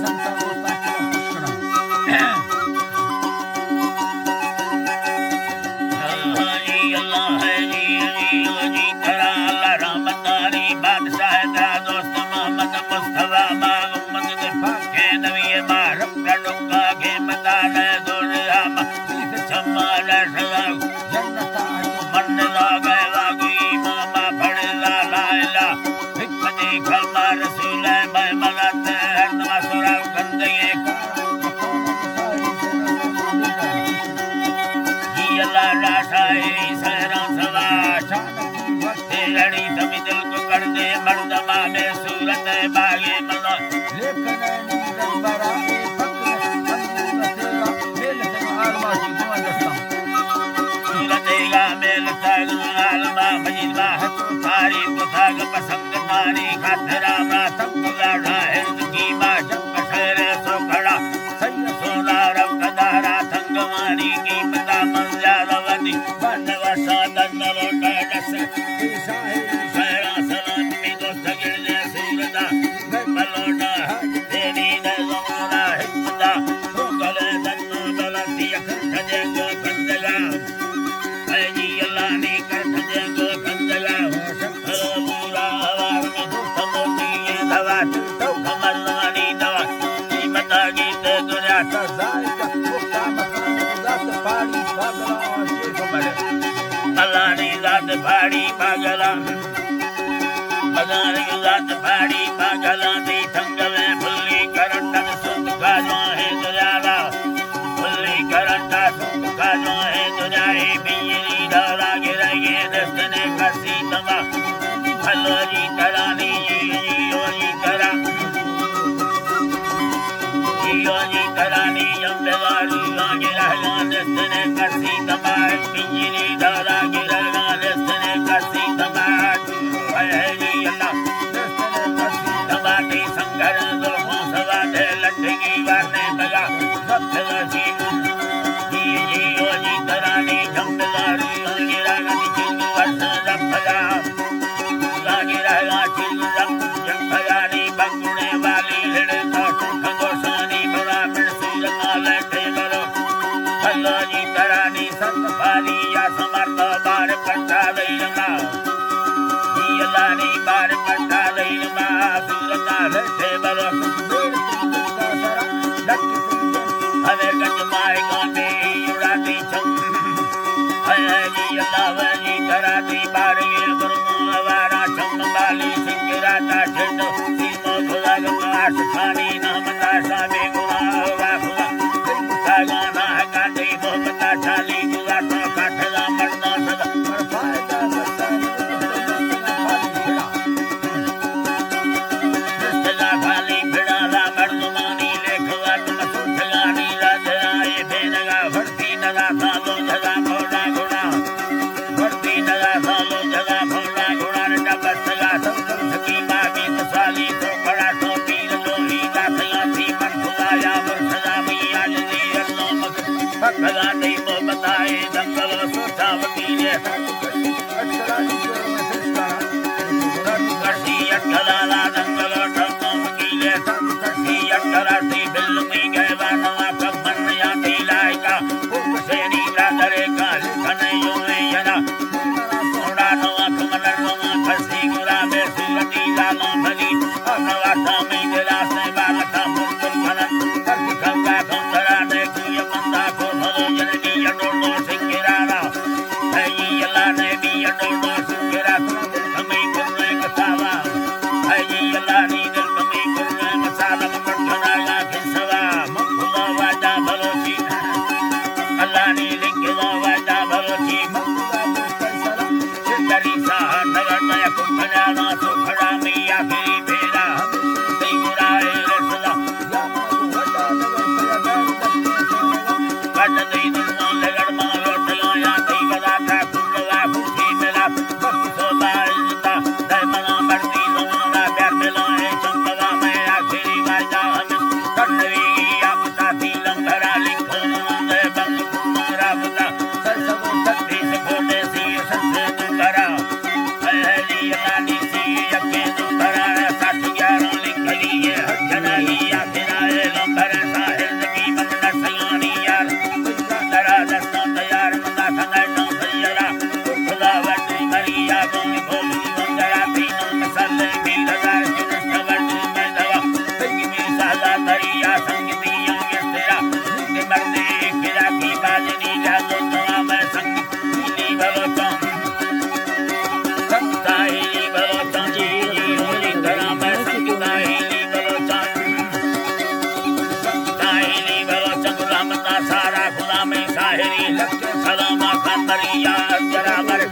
سنگتاں دوستاں، چلو خوش کناں۔ جی اللہ ہے، جی، جی، جی، جی، ترا اللہ رحمتانی بادشاہ، ترا دوست محمد مصطفیٰ، ما امت دے پاکیں نبی، ما رب ڈکا کے مدار ہے، دور ہم چمال سزا جنت آ من لا گئے لا گئی، ما ما پڑے لا لا الہ۔ حکمت کلمہ رسول ہے، میں مدد ہے، ہر نماز سورا کندگے۔ جی اللہ را شاہی سیرا سوا، شان تیرڑی تمی دل کو کر دے، مردما میں صورت ہے، باغے مزہ۔ لیکن اے نی دربارا، اے فقر، اندر تیرا، میل تیرا، آرما کی دعا دستم۔ صورت گا میل تاگ عالما مجید ما ہتو تاری کتاگ پسند ناری خاطرا ما تم گزارا ہند کی ما جب پسر سو کھڑا سید سونا رب دارا تنگوانی قیمتا من زیادہ ودی بند وسا دن لوٹا دس پیشا ہے شہرا سلام می دوست گرنے صورتا میں پلوٹا حق تیری نے زمانہ حکمتا تو گلے دنو بلندی اکھن کھجے جو کھندگا۔ اے جی اللہ نی کر کھجے جو کھندگا۔ ہلو پورا آوار میں دوست موتی یہ دوا تو کمر زمانی دوا۔ قیمتا گیتے دنیا تا ذائقہ مقام مقام ذات پاڑی پاگلا شیخ بڑے۔ اللہ نی ذات پاڑی پاگلا۔ بزرگ ذات پاڑی پاگلاں دی تنگلیں پھلی کرنٹ سوت کاجواں ہے دریالا۔ پھلی کرنٹ سوت کاجواں ہے دریائے بجلی دورا گرگے دستنے کسی تما۔ بھلو جی ترانی جی جی او جی ترا۔ جی او جی ترانی جم بگاری آنگی رہگان دستنے کسی تما۔ بجلی دورا گرگان دستنے کسی تما۔ اے جی اللہ، دماغی سنگر دو سوا دے لٹکی وارنے بگا۔ سب سے جی، جی، جی، او جی، ترانی جھمپداری، او جی، راگنی چیز ورسا جھمپدا۔ راگی راگا چیز جھمپ، جھمپداری، بنگڑے والی لڑے تو، تو، تو، سانی برابر سورما لٹے برو۔ اللہ جی، ترانی سنگ پھالی یا سمر تو بار پٹا دئی لگا۔ جی اللہ نی بار پٹا دئی ما سورتا لٹے برو۔ ہمیں گنج مائے گانے اڑاتی چم۔ اے جی اللہ ولی کراتی بار یہ برمو وارا چم بالی سنگرا تا چھٹ سیمو خدا گماش کھانی نام تاشا بے گناہ ہوا خدا۔ دل مٹا گانا ہے کاٹی محبتا چالی گزار تو کاٹھلا مرنا سدا۔ پکلا نہیں وہ بتائے جنگل سوچا وکیلے۔ کسی اٹکلالا جنگل ٹھکوں وکیلے۔ کسی اٹکلاسی بل میں گئے بانوا کمن یا تیلائے کا۔ حسینی برادرے کا لکھنے یوں ہے ینا۔ سوڑا نوا کمن روا کسی گرا بے صورتی لالوں بھلی۔ اور نوا سامی دلا سے بالتا ملکل کنن۔ کسی کھوکا کھوندرا نے کوئی بندہ کو بھلو جنگی اڈوڑو سنگرانا۔ اے اللہ نے بھی اڈوڑو سنگرا۔ کمی کرنے کساوا۔ اے اللہ نے دل کمی کرنے مسالم پٹھنا۔ برابر